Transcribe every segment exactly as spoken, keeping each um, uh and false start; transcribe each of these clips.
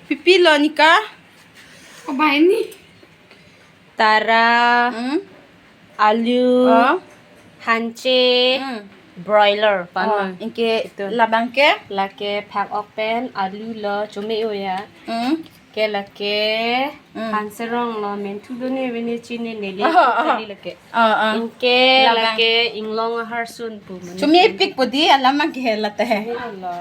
Pipi lo Nika? Oh, bahini. Tara, Hmm? Alu, Oh. Hanche, Hmm. Broiler, Oh, pano. Anke Itu. Labang ke? Lake phak-ok pen, alu lo, chome-o ya. Hmm. Ke lake, Hmm. Hanserong lo, menthu do ne, vene chine, nele, Oh, oh. Tali lake. Oh, oh. Anke Labang. Lake, inglong aharsun pu mane. Chome-pik pu di, alam abang ke lata he. Chome-o lo.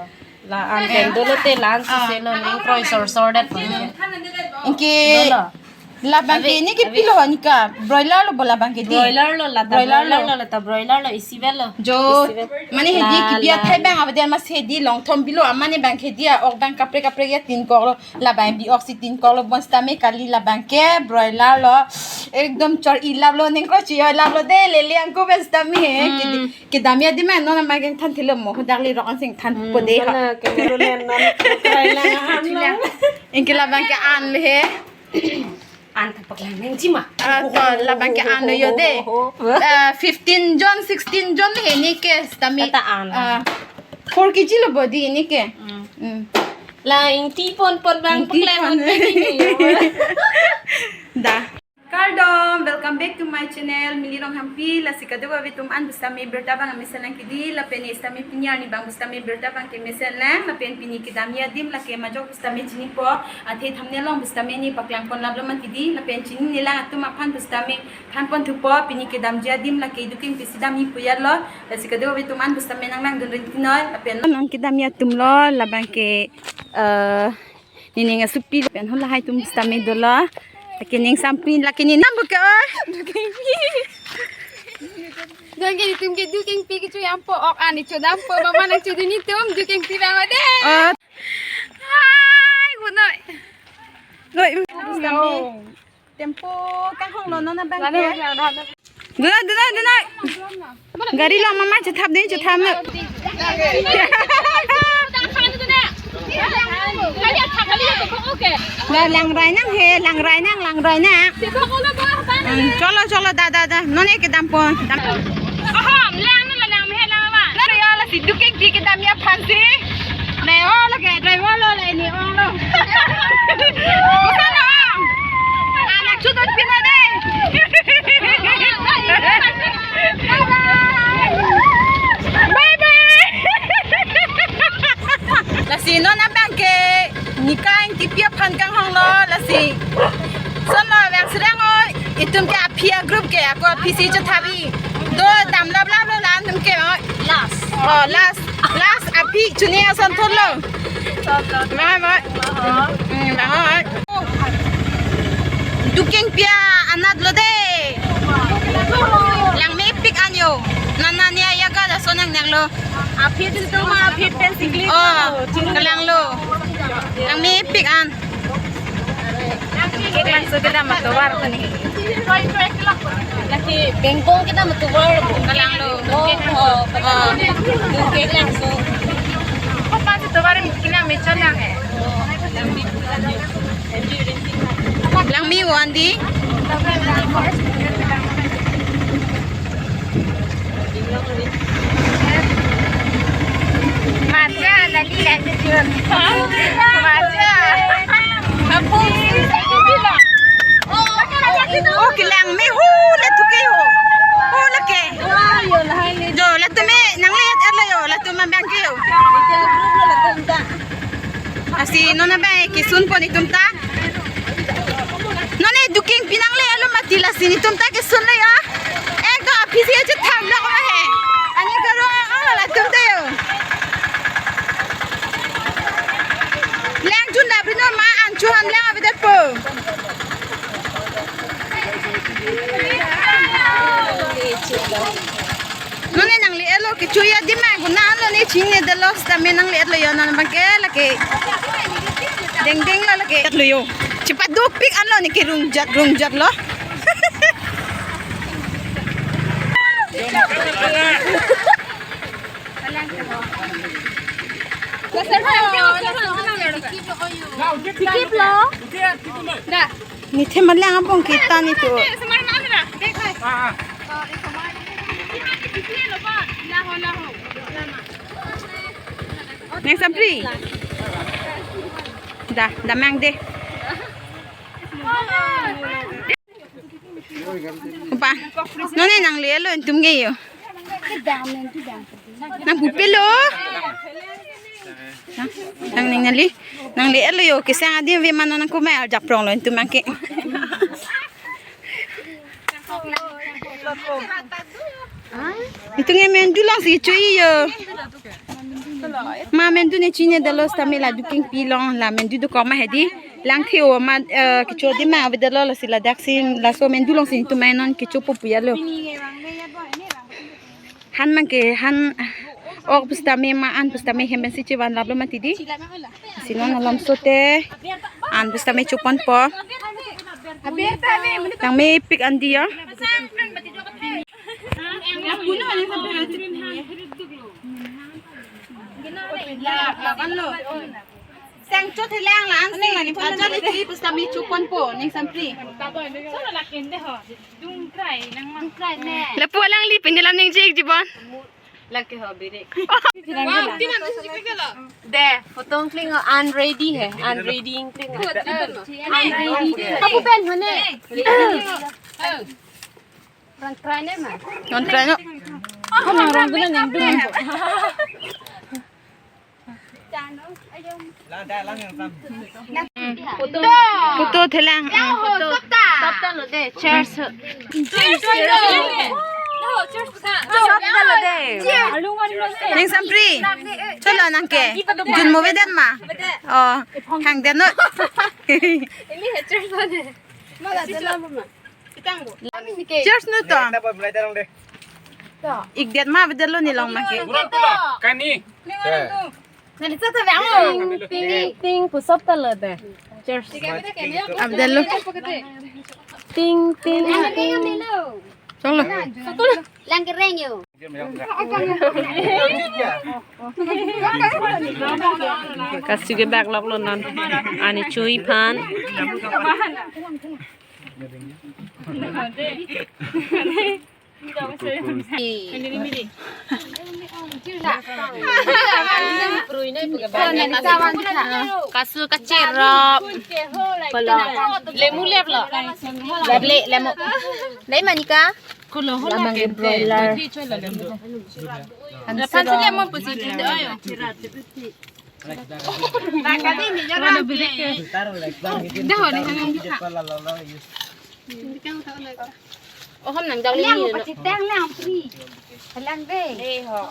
La-an pen dolo te la-an Ah. suse lo, neng kroi sor sor dat pon ke. Anke Dolo. Labang ke Abi, ini ke abi. Pilo Nika, broiler lo bo labang ke di. Broiler lo lata, Broiler broiler lo. Lo lata, broiler lo, isi vel lo. Jo, Isi vel. Mane hedi La, kipi la. Athai abang abang dia mas hedi longthom bilo, amane abang ke dia, ok abang kaprek kaprek ya tin kok lo, labang bi-ok si tin kok lo, bonsitame kali labang ke, broiler lo, ekdom chor-i lap lo, neng kroi chi-oi lap lo de, lele angko bonsitame he, Hmm. Kedi. Kedam adim ma non ma keng than thilo mo, dak le rok an sing than Hmm, po de ha. Kana ke meru len non try lang ahan lo. Anke labang ke an le he. An thapak lang neng jima. Ah, to labang ke an lo yo de. Ah, fifteen jon, sixteen jon le he ni ke sitame. Tata an. Ah, four K G lo bo di ni ke. Hmm. Hmm. La ingti pon pon abang Ingti paklang pon. Pon ni. Da. Kardom, welcome back to my channel, Mili Ronghangpi. Lasi kadokave atum an bonsitame birta abang mesen lang ke di, lapen sitame pini arni abang bonsitame birta abang ke mesen lang, lapen pini kedam adim lake majok bonsitame chinipo, athe thumbnail along bonsitame ne paklang pon lap lo ma ke di, lapen chinine lang atum aphan bonsitame than pon thupo, pini kedam adim lake Dukengpi si damji pu ya lo, lasi kadokave atum an bonsitame nang langdun rinti noi, lapen non kedam atum lo, labang ke, eh, Nening asopi pen ho lahai atum sitame dolo. Lake ning sampri, lake ning nam buka oi. Dukengpi. Dukengpi, itum ke Dukengpi kecho yampo ok ani chodampo mama nang chodun itum Dukengpi abang ode. Oh. Hai, gunoi. Oi. Sitame. Tempo kanghong lo non abang ke. Dunai, dunai, dunai. Gari lo mama chethap dei, chethap na. La langrai nang he, langrai nang, langrai nang. Hmm, cholo, cholo, da, da, da. Non ke dampo. Dam. Aham, lang na lang he lang ma. Na ya lasi Dukengpi kedam aphan si. Ne o lake, driver lo le ne o lo. Koson lo? Anak chudon pina de. Bye bye. Lasi non abang ke Nika Ingtipi aphan kanghong lo lasi. Son lo abang sirang o itum ke aphi a group ke ako aphi si chethap-i. Do dam lap lap lo la-an atum ke o. Last. Oh, last. Last aphi chini ason thon lo. Bye, bye. Hmm, bye, bye. Dukengpi anat lo de. Langmepik an yo. Nana ni aya ga da sonang nang lo. Aphi tu ma aphi pen sikli. Oh, kalang lo. Langmepik an. Cake langso kedam atovar kani. Lake bengkong kedam atovar. Kalang lo. Oh, oh. Cake langso. Kopan si tovar ini kina mechan yang hai. Langme-o an di. Macha, nali lang kejun. Macha. Apo. Oh, kelang me ho, latum ke ho. Ho lake. Jo, latum me, nang le, er le yo, latum abang ke yo. Lasi non abang kesun pon itum ta. Non e Dukengpi nang le alo mati lasi netum ta kesun le ya. Ekdom aphi si chethap lo ma he. Ani karo ang latum ta yo. Lang jun da bri non ma an chu ham lang avedet po. Non e nang le-et lo kecho adim ma guna lo ne chinine detlo sitame nang le-et lo yo non abang ke lake. Deng deng lo lake. Et lo yo. Chepadukpik an lo ne ke rungjat rungjat lo. Sikip lo. Da. Nithe malang abang kita ni tu. Neng sampri. Da, damnang de. Opa, nonne nangle-lo netum ke yo. Nangpupilo. Nang, nang nangli, nangle-lo yo, kesang adim ave ma non nangkoma arjap prong lo netum abang ke. Netum ke mandu alongsi cho-i yo. Ma mandu ne chinine detlo sitame la duking pi along la mandu dokok ma hedi. Lang the-o ma, eh, kecho adim ma avedetlo lasi ladaksi laso mandu alongsi netum non kechopo pu ya lo. Han abang ke, han ok pusitame ma an pusitame hem pensi chevan laplo mati di. Si non alam sote an pusitame choponpo. Nangmepik an di ya. Sangchot helang la an si. Ajo le chi pusitame choponpo ning sampri. Lapu alangli pini lam ningje-ikji bon. Lake ho biri. De, photo kling, unready hai, unready kling. Unready. Kapu pen hone. Rang try ne ma. Non try no. Ko nang rang guna nang dun. Photo thelang. Photo. Sopta lo de. Cheers. Cheers. Sopta lo de. Ning sampri. Cholo nang ke. Jun mo avedet ma. Oh, hang det non. Ini cheers lo de. Cheers non to. Ikdet ma avedetlo ne long ma ke. Kani. Ting ting ting pu sopta lo de. Cheers. Avedetlo. Ting ting ting. Cholo. Lang kereng yo. Kasu ke bak lok lo non. Ani cho-i aphan. Kasu kacherop. Lemu lep lo. Lep le, lemu. Dei manika. Kulo hola ke broiler. Hanse lemo pusi de ayo. Dah, ni kan. Oh, ham nang jauh ni. Yang pasti tang lang pri. Lang de. Eh, ho.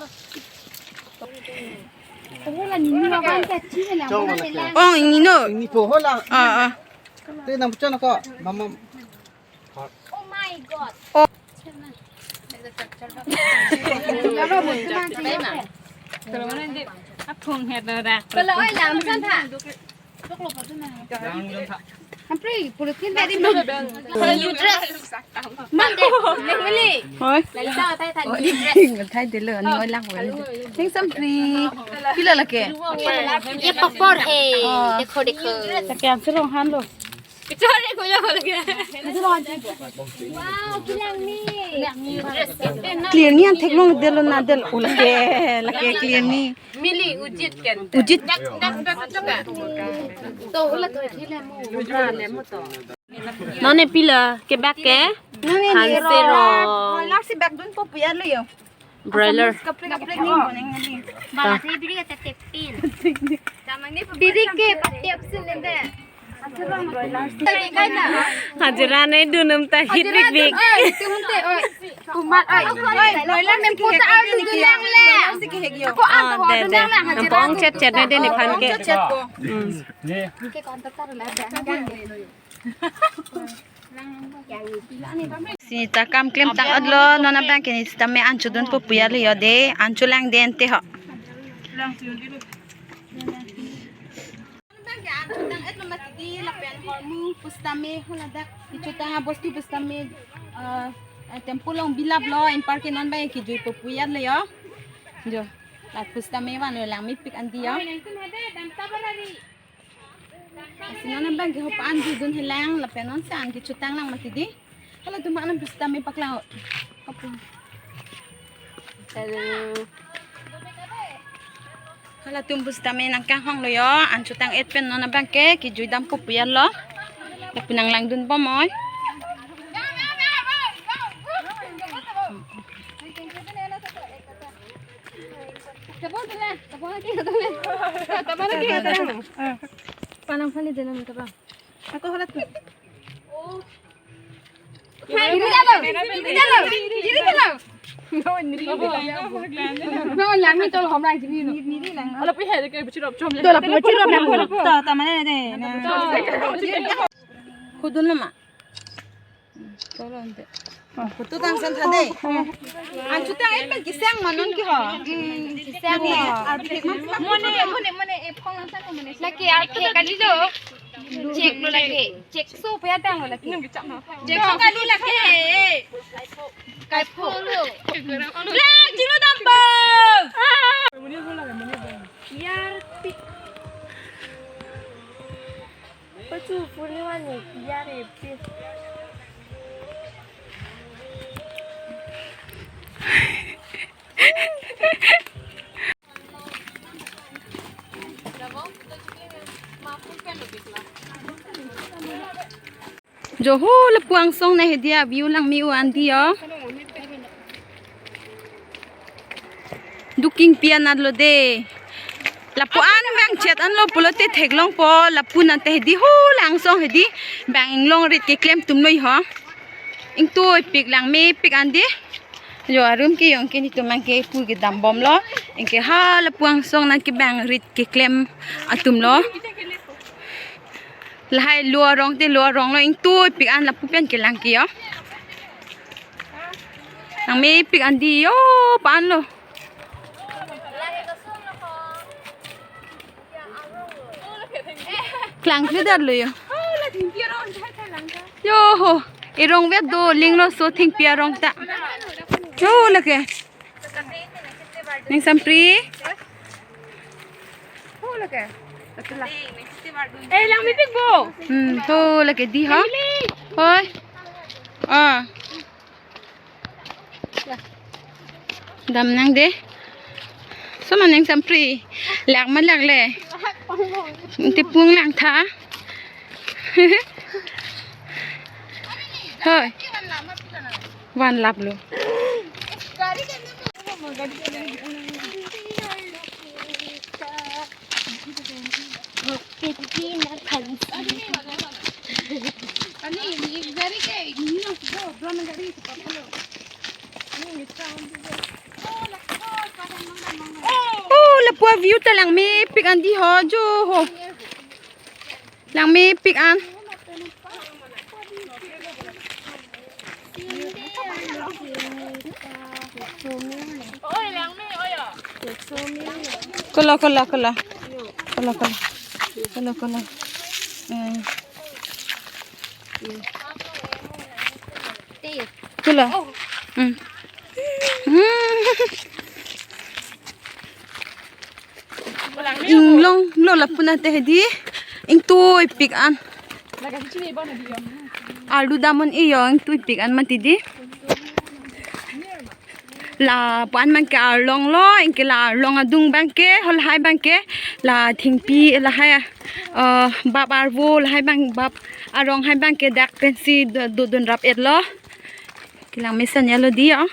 Ong ino. Ini po hola. Ah, ah. Te nang pecah ko, mama. Oh my God. Oh. Kalau oi lang, pesan tha. Hampri, polythene tadi mo. New dress. Mande, neng beli. Hoi. Lalita, thai, thai, new dress. Thai delo, ani oi lang. Thanks, Hampri. Pilo lake? ये पापड़ है। Oh. देखो, देखो। Lake answer long han lo. Kecuali ko ya lagi. Wow, kilang ni. Clear ni an theklong delo na del ulake, lake clear ni. Mili ujit kan. Ujit. Dak, dak, dak, dak. To ula to thile mo. Ula le mo to. Nonne pilo kebak ke? Nonne ni hanse ro. Ro. Hala si bak dunpo pu ya lo yo. Broiler. Kaprek kaprek ni boneng ni. Bala si biri kata tepil. Biri ke pati opsin nende. Hajira nai dunum ta hit bik bik. Oi, tumte oi. Kumat oi. Oi, broiler me puta au tu lang le. Ako ang to dunang lang hajira. Nampong chet chet nai de nephan ke. Chet chet ko. Hmm. Ke kontak tar la. Sita kam klem tang-otlo, non abang ke ni sitame an chodunpo pu ya lo yo de, an cholang de ante ho. Lapen hormu pusitame haladak, kechotang abostu pusitame, eh, temple along bilaplo, anparke non abang ke juipo pu ya lo yo. Jo, la pusitame van lo lang mepik an di yo. Lasi non abang ke hopa an dudun helang lapen non si an kechotang lang mati di. Halatum an pusitame paklang. Hello. Halatum pusitame nangkanghonglo yo, an chutang et pen non abangke kejui dampo pu ya lo. Lapu nanglangdun bom oi. Panang phali dena mata ba. Ako halatum. Hai, ini dah lo. Ini dah lo. Ini dah lo. No, ini dah lo. No, lang ni tol hom lang sini no. Ini lang. Ala pi hai de ke bichirop chom. Tol api bichirop na. Ta, ta mana de. Hudun lama. Tol ante. Photo tang san tha de. An chutang et pen kisang ma non ke ho. Kisang ma. Mone, mone, mone, e phone lang san mone. Lake arke kali lo. Check lo lake. Check so pe atang lo lake. Check so kali lake. Kai pho lo. La, jilo dampo. Yar pi. Pachu puni wani yar pi. Jo ho lapu angsong na hedi a-view langme-o an di yo. Duking pian arlo de. Lapu-an bang chet anlo pulote theklongpo, lapu nang te hedi ho la angsong hedi bang inglong rit keklem atum noi ho. Ingtuipik langmepik an di. Jo arum ke yong ke nitum an ke pu kedam bomlo. Ingke ha lapu angsong nang ke bang rit keklem atum lo. Lahai lo arong te lo arong lo ingtuipik an lapu pen kelang ke yo. Langmepik an di yo pan lo. Klang ke dar lo yo. Yo ho. Erong vet do ling lo so thengpi arong ta. Yo lake. Ning sampri. Eh, langmepik bo. Hmm, to lake di ha. Hoi. Ah. Dam nang de. So ma ning sampri. Lak ma lak le. Tipung lang tha. Hoi. Van lap lo. Oh, lapu a-view ta langmepik an di ho jo ho. Langmepik an. Kola, kola, kola. Kola, kola. Kola, kola. Eh. Kola. Hmm. Hmm. Inglong lo lapu nang te hedi. Ingtuipik an. Arlu dam un-e yo ingtuipik an mati di. Lapu an bangke arlong lo, ingke la arlong adung bangke, ho lahai bangke, la thengpi lahai, eh, bap arvo lahai bang bap arong hai bangke dak pensi do, dodun rap et lo. Kelang mesen ya lo di yo.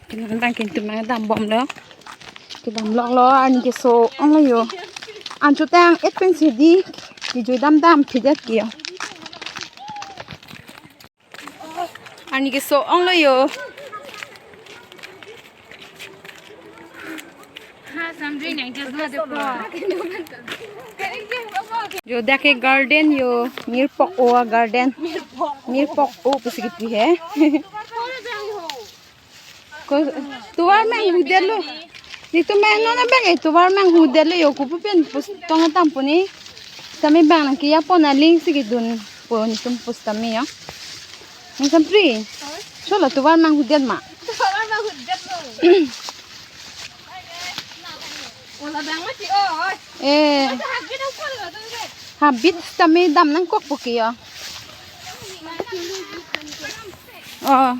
Kelang bang ke nitum nang dam bomlo. Kedam lok lo, arni keso ong lo yo. An chutang et pensi di. Kejui dam dam thidet ke yo. Arni keso ong lo yo. Jo dak ke garden yo, mirpok o garden. Mirpok o pusi kipu he. Ko tovar meng hudetlo. Nitum meng non abang e tovar meng hudetlo yo, kopu pen pus tong atam puni. Tame bang nang kiya pon aling si kedun pon tum pus tame yo. Ning sampri. Cholo tovar meng hudet ma. Tovar meng hudetlo. Ola bang mati oi. Eh. Masa habit ang pon lo dong ke. Habit tame dam nangkok puki yo. Oh.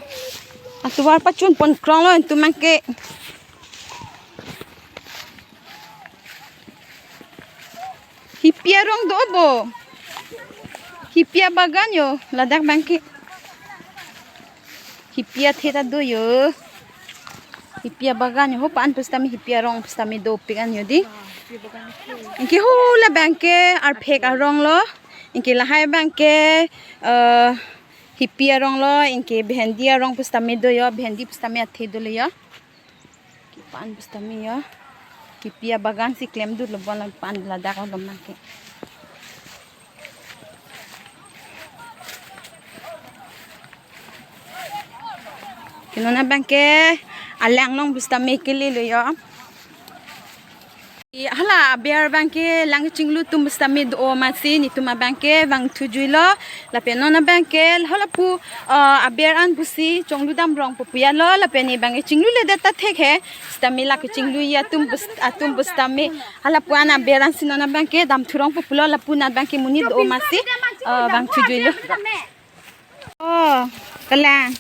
Atovar pachun pon krong lo nitum bangke. Hipi arong do bo. Hipi abagan yo, ladak abangke. Hipi athe ta do yo. Hipi abagan yo, hopa an pusitame hipi arong pusitame dopik an yo dei. Anke hala abangke arphek arong lo. Anke lahai abangke, eh, hipi arong lo, anke bhendi arong pusitame do yo, bhendi pusitame athe dolo yo. Kipan pusitame yo. Hipi abagan si klemdunlo bon, lapu an ladak along abangke. Ke non abangke alang along pusitame kelelo yo. Hala aber abangke lang chinglu atum pusitame do amatsi netum abangke vangthu juilo. Lapen non abangke hala pu, ah, aber an pusi chonglu damrongpo pu ya lo. Lapen ne abangke chinglule det ta thek he. Sitame lake chinglu ya atum pus-, atum pusitame hala pu an aber an si non abangke damthurongpo pulo, lapu an abangke monit do amatsi, ah, vangthu juilo. Oh, kalang.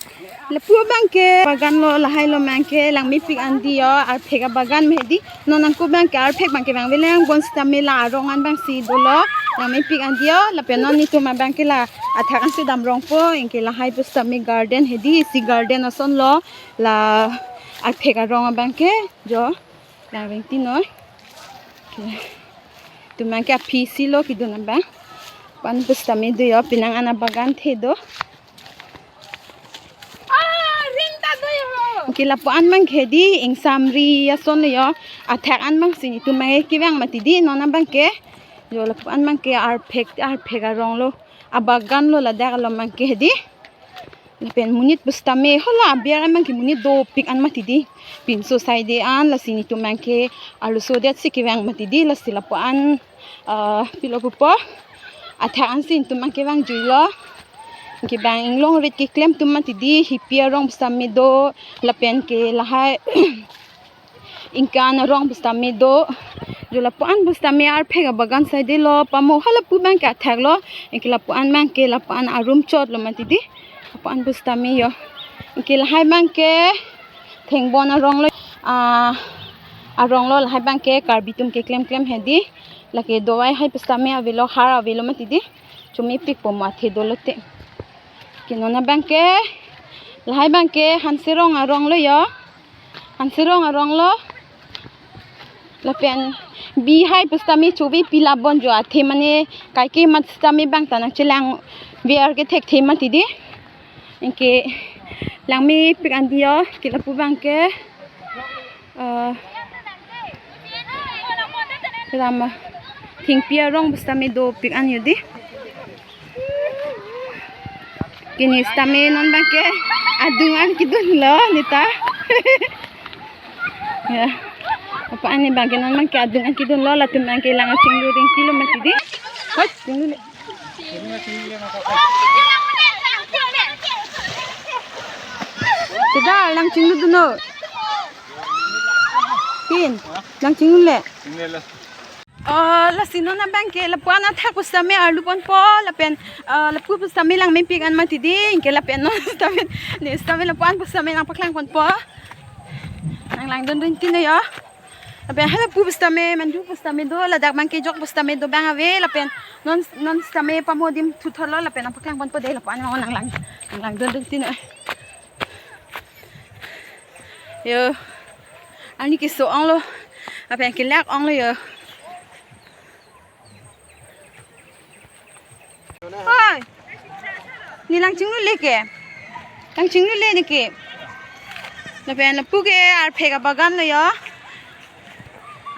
Lapu abangke abagan lo, lahai lo abangke langmepik an dei yo, arphek abagan me dei. Non ako abangke arphek abangke vangvelang bon sitame la arong an abangsi dolo, langmepik an dei yo. Lapen non netum abangke la athak ansi damrongpo, anke lahai pusitame garden he dei, isi garden ason lo, la arphek arong abangke jo. Lang vengti noi. Ke. Netum abangke aphi si lo kedun abang. Pan pusitame do yo, penang an abagan athe do. Ah, ring ta do yo. Anke lapu an abangke dei ingsamri ason lo yo. Athak an abangsi netum abangke kevang mati dei non abangke. Yo lapu an abangke arphek, arphek arong lo. Abagan lo ladak along abangke dei. Lapen monit pusitame hala aber an abangke monit dopik an mati dei. Pinso saide an lasi netum abangke arloso det si kevang mati dei, lasi lapu an, ah, pilo pupo. Athak ansi netum abangke vang juilo. Anke bang inglong rit keklem atum mati dei, hipi arong pusitame do, lapen ke lahai ingkan arong pusitame do. Jo lapu an pusitame arphek abagan saide lo, pamo hala pu abangke athak lo. Anke lapu an abangke lapu an arum chot lo mati dei. Lapu an pusitame yo. Anke lahai abangke thengbon arong lo. Ah, arong lo lahai abangke Karbi atum keklem klem he dei. Lake dovai hai pusitame avelo, har avelo mati dei. Chomepikpo mo athe dolo te. Ke non abangke lahai abangke Hanserong arong lo yo. Hanserong arong lo. Lapen bihai pusitame chove pila bon jo athe mane kaike mat sitame bang ta nangchelangver kethekthe mati dei. Anke langmepik an dei yo, ke lapu abangke, eh, ram thengpi arong pusitame dopik an yo dei. Ke ne sitame non abangke adung an kedunlo neta. Ya. Apa ani abangke non abangke adung an kedunlo, latum abangke lang chinglu ring kilo mati dei. Hoi, chinglule. Tidak, lang chingludunnon. Pin, lang chinglule. Oh, lasi non abangke lapu an athak pusitame arlu ponpo, lapen, ah, lapu pusitame langmepik an mati dei, anke lapen non sitame, ne sitame lapu an pusitame nangpaklang ponpo. Nanglangdun ring ti noi yo. Lapen hala pu pusitame, mandu pusitame do, ladak abangke jok pusitame do bang ave, lapen non, non sitame pamo adim thuthor lo, lapen nangpaklang ponpo dei, lapu an nanglang, nanglangdun ring ti noi. Yo. Ani keso ong lo. Lapen kelak ong lo yo. Hoi. Ne lang chinglule ke. Lang chinglule ne ke. Lapen lapu ke arphek abagan lo yo.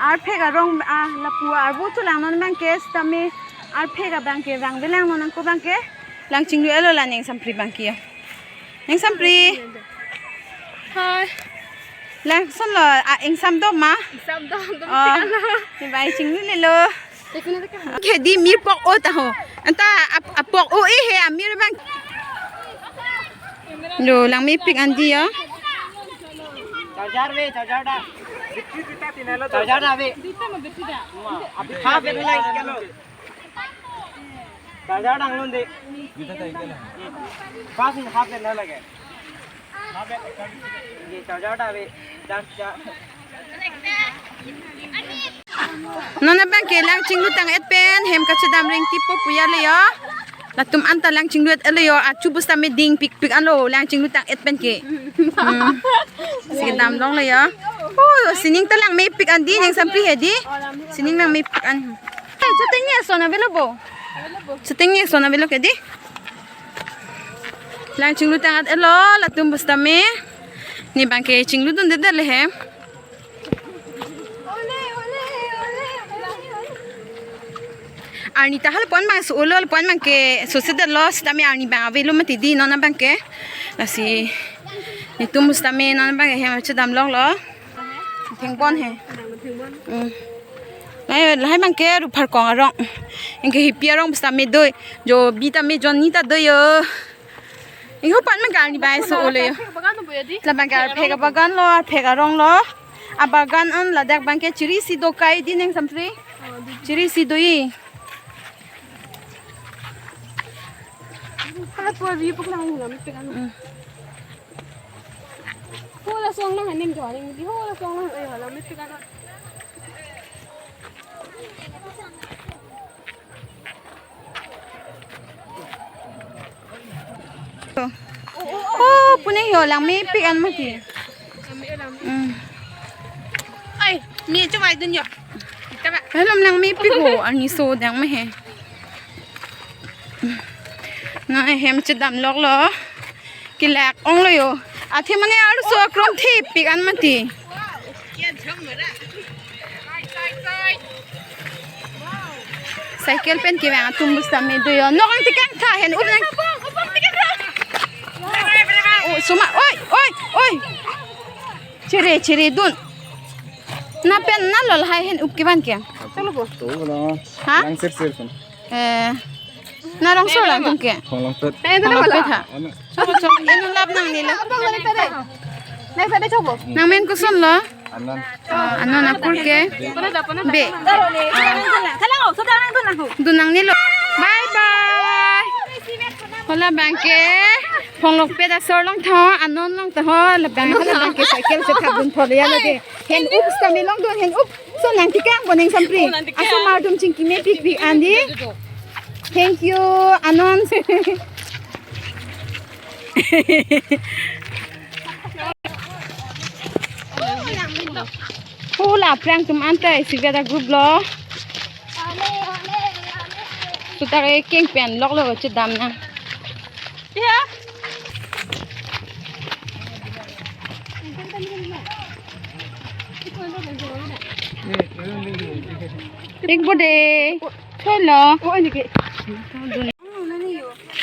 Arphek arong, ah, lapu arvo chelang non abangke sitame arphek abangke vangvelang non ako abangke. Lang chinglu-elo la Neng Sampri abangke yo. Neng Sampri. Hoi. Langson lo, ah, ingsam do ma? Ingsam do, do. Oh. Tiga lo. Ni bai chinglulelo. Ke dei mir pok-o ta ho. Anta ap-, apok-o-e he amir abang. Lo langmepik an dei yo. Charger ve, charger da. Charger da ve. Abi kha ve lai kalo. Charger dang lon dei. Pas ni half na lage. Ye charger da ve. Charge, charge. Non abang ke lang chinglutang et pen hem kachedam rengtipo puya le yo. Latum anta lang chinglu et le yo, achu pusitame ding pikpik anlo lang chinglutang et pen ke. Hmm. Si kedam long le yo. Oh, sining ta langmepik an di, Neng Sampri he di. Sining langmepik an. Hey, chuting ni ason avelo bo. Chuting ni ason avelo ke di. Lang chinglutang et lo, latum pusitame. Ne abang ke chingludunde le he. Arni ta halapu-an abang so-olo, halapu-an abang ke so-sedetlo, sitame arni abang avelo mati di non abang ke. Lasi netum pusitame non abang ke hem chedam longlo. Thengbon he. Hmm. Lahai, lahai abang ke Rupharkong arong. Anke Hipi arong pusitame doi. Jobi tame jonni ta doi yo. Ingho pan abang ke arni abang so-olo yo. Arphek abagan lo bo ya di? La abang ke arphek abagan lo, arphek arong lo. Abagan an ladak abang ke chiri isi do kai di Neng Sampri. Oh, di. Chiri isi doi. Hala pura view pok lang lang pegang. Hmm. Hala song lang aning jo aning di hala song lang, eh, hala mit pegang. Oh, pune yo langmepik an mati. Hmm. Ai, mi chumai dun yo. Tama. Helom langmepik ho, arni so dang me he. Na hem chedam loklo. Kelak onglo yo. Athe mane arloso akrom thepik an mati. Cycle pen kevang atum pusitame do yo. Nok angti kangtha hen up nang. Oh, suma, oi, oi, oi. Chiri, chiri dun. Na pen na lo lahai hen up kevan ke. Tolo bo. To lo. Ha? Lang sir sir kan. Eh, na rongso lang tum ke. Khonglongpet. Eh, itu Khonglongpet apa? Ha. Ano? Chok, chok, inu lap nangnelo. Nang men koson lo? Anon. Ah, anon akur ke. Be. Dun nangnelo. Bye bye. Hala abang ke. Khonglongpet asor longtha, anon longtha ho, la abang hala abang ke cycle si thap dun pho ya lage. Hen up sitame longdun, hen up. So nangtekang bo Neng Sampri. Oh, nangtekang. Asomar atum chingkimepikpik an di. Thank you, anon. Hula aphrang atum anta isi beda group lo. Sutak ekeng pen loklo chedam nang. Ya. Ek bo de. Cholo. Oh, ini ke.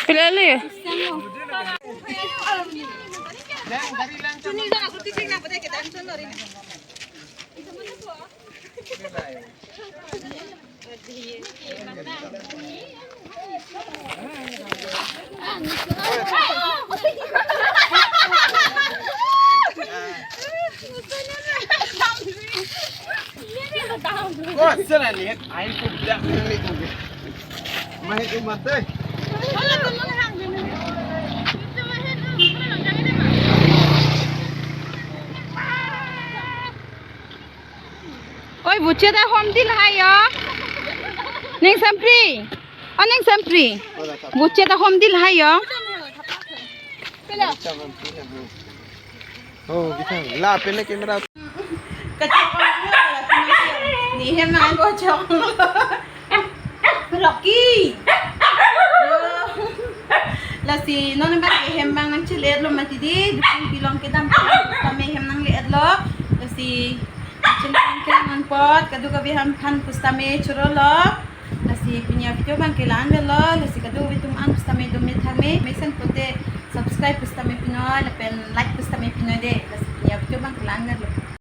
Pila le? Ko sana lihat air tu tidak kena lihat. Mahit umat deh. Oi, buche ta hom dil hai yo. Neng Sampri. O Neng Sampri. Buche ta hom dil hai yo. Oh, bisa. La, pele camera. Ni hem nang ko chong. Rocky. Lasi non abang ke hem abang nangchelet lo mati di, dukung pilong kedam kami hem nanglet lo. Lasi channel ke nangpot, kadokave aphan pusitame choro lo. Lasi pini avideo abang ke la-an lo, lasi kadokave atum an pusitame dome thame, mesen pote subscribe pusitame pinoi, lapen like pusitame pinoi de, lasi pini avideo abang ke la-an lo.